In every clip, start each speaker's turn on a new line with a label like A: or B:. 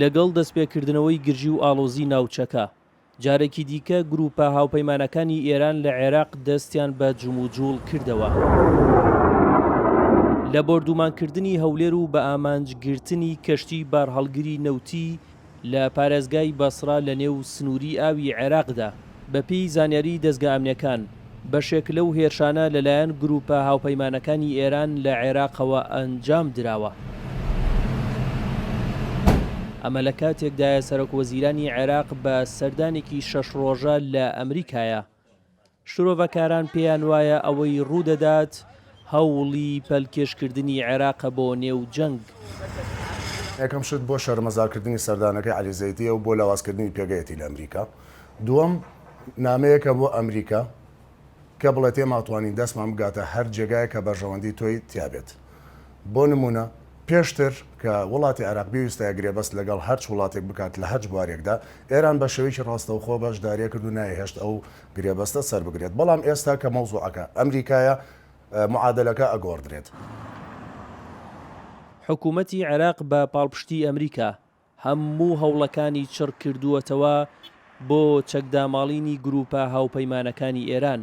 A: لەگەڵ دەستپێکردنەوەی گرژی و ئاڵۆزی ناوچەکە، جارێکی دیکە گرووپە هاوپەیمانەکانی ئێران لە عێراق دەستیان بە جموجووڵ کردەوە. لە بۆردوومانکردنی هەولێر و بەئامانجگرتنی کەشتی بارهەڵگری نەوتی لە پارێزگای بەسڕە لە نێو سنووری ئاوی عێراقدا. بەپێی زانیاری دەزگا ئەمنیەکان، بەشێک لەو هێرشانە لەلایەن گرووپە هاوپەیمانەکانی ئێران لە عێراقەوە ئەنجام دراوە. ئەمە لە کاتێکدایە سەرۆکوەزیرانی عێراق بە سەردانێکی شەش ڕۆژە لە ئەمریکایە. شرۆڤەکاران پێیان وایە ئەوەی ڕوودەدات هەوڵی پەلکێشکردنی عێراقە بۆ نێو جەنگ.
B: یەکەم شت بۆ شەرمەزارکردنی سەردانەکەی عەلی زەیدییە و بۆ لاوازکردنی پێگەیەتی لە ئەمریکا. دووەم، نامەیەکە بۆ ئەمریکا کە بڵێت ئێمە ئەتوانین دەستمان بگاتە هەر جێگایەک کە بەرژەوەندی تۆی تیا بێت. بۆ نموونە پێشتر کە وڵاتی عێراق بیویستایە گرێبەست لەگەڵ هەرچ وڵاتێک بکات لە هەرچ بوارێکدا، ئێران بە شێوەیەکی ڕاستەوخۆ بەشداریی کرد و نایهێشت ئەو گرێبەستە سەربگرێت. بەڵام ئێستا کە مەوزوعەکە ئەمریکایە، معادەلەکە ئەگۆڕدرێت.
A: حکومەتی عێراق بە پاڵپشتی ئەمریکا هەموو هەوڵەکانی چڕ کردووەتەوە بۆ چەکداماڵینی گرووپە هاوپەیمانەکانی ئێران،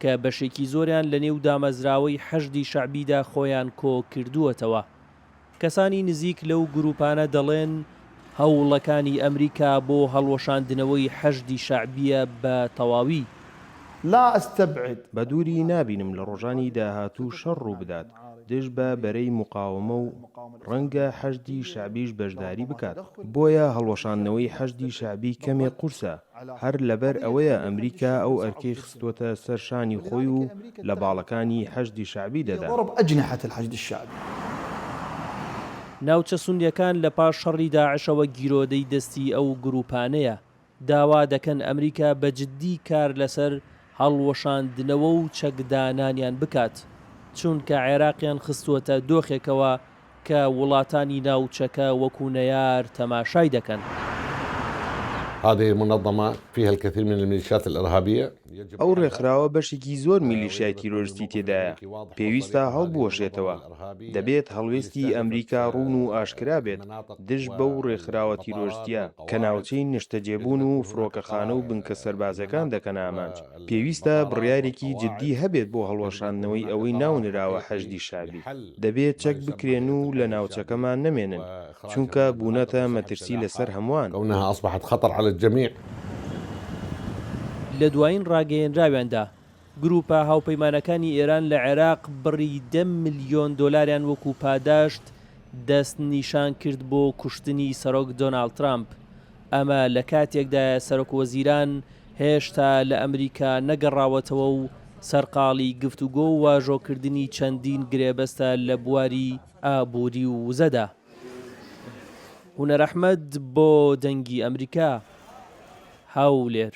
A: کە بەشێکی زۆریان لەنێو دامەزراوەی حەشدی شەعبیدا خۆیان کۆکردووەتەوە. کەسانی نزیک لەو گرووپانە دەڵێن هەوڵەکانی ئەمریکا بۆ هەڵوەشاندنەوەی حەشدی شەعبییە بە تەواوی.
C: لا استبعد.
D: بە دووری نابینم لە ڕۆژانی داهاتوو شەڕ ڕووبدات دژ بە بەرەی موقاوەمە و ڕەنگە حەشدی شەعبیش بەشداری بکات، بۆیە هەڵوەشاندنەوەی حەشدی شەعبی کەمێک قورسە، هەر لەبەر ئەوەیە ئەمریکا ئەو ئەرکەی خستووەتە سەر شانی خۆی و لە باڵەکانی حەشدی شەعبی دەدات.
A: ناوچە سوننیەکان لە پاش شەڕی داعشەوە گیرۆدەی دەستی ئەو گروپانەیە، داوا دەکەن ئەمریکا بە جددی کار لەسەر هەڵوەشاندنەوە و چەکدانانیان بکات، چونکە عێراقیان خستووەتە دۆخێکەوە کە وڵاتانی ناوچەکە وەکو نەیار تەماشای دەکەن.
E: هذه المنظمە فیها الکثیر من المیلیشیات الارهابیە یجب
D: ئەو ڕێکخراوە بەشێکی زۆر میلیشیای تیرۆرستی تێدایە، پێویستە هەڵبوەشێتەوە. دەبێت هەڵوێستی ئەمریکا ڕوون و ئاشکرا بێت دژ بەو ڕێکخراوە تیرۆرستییە کە ناوچەی نیشتەجێبوون و فڕۆکەخانە و بنکە سەربازیەکان دەکەنە ئامانج. پێویستە بڕیارێکی جددی هەبێت بۆ هەڵوەشاندنەوەی ئەوەی ناونراوە حەشدی شەعبی. دەبێت چەک بکرێن و لە ناوچەکەمان نەمێنن، چونکە بوونەتە مەترسی لەسەر هەمووان.
A: لە دوایین ڕاگەیەنراویاندا، گرووپە هاوپەیمانەکانی ئێران لە عێراق بڕی دە ملیۆن دۆلاریان وەکو پاداشت دەستنیشانکرد بۆ کوشتنی سەرۆک دۆناڵد ترامپ، ئەمە لە کاتێکدایە سەرۆکوەزیران هێشتا لە ئەمریکا نەگەڕاوەتەوە و سەرقاڵی گفتوگۆ و واژۆکردنی چەندین گرێبەستە لە بواری ئابووری و وزەدا. هونەر ئەحمەد بۆ دەنگی ئەمریکا، هەولێر.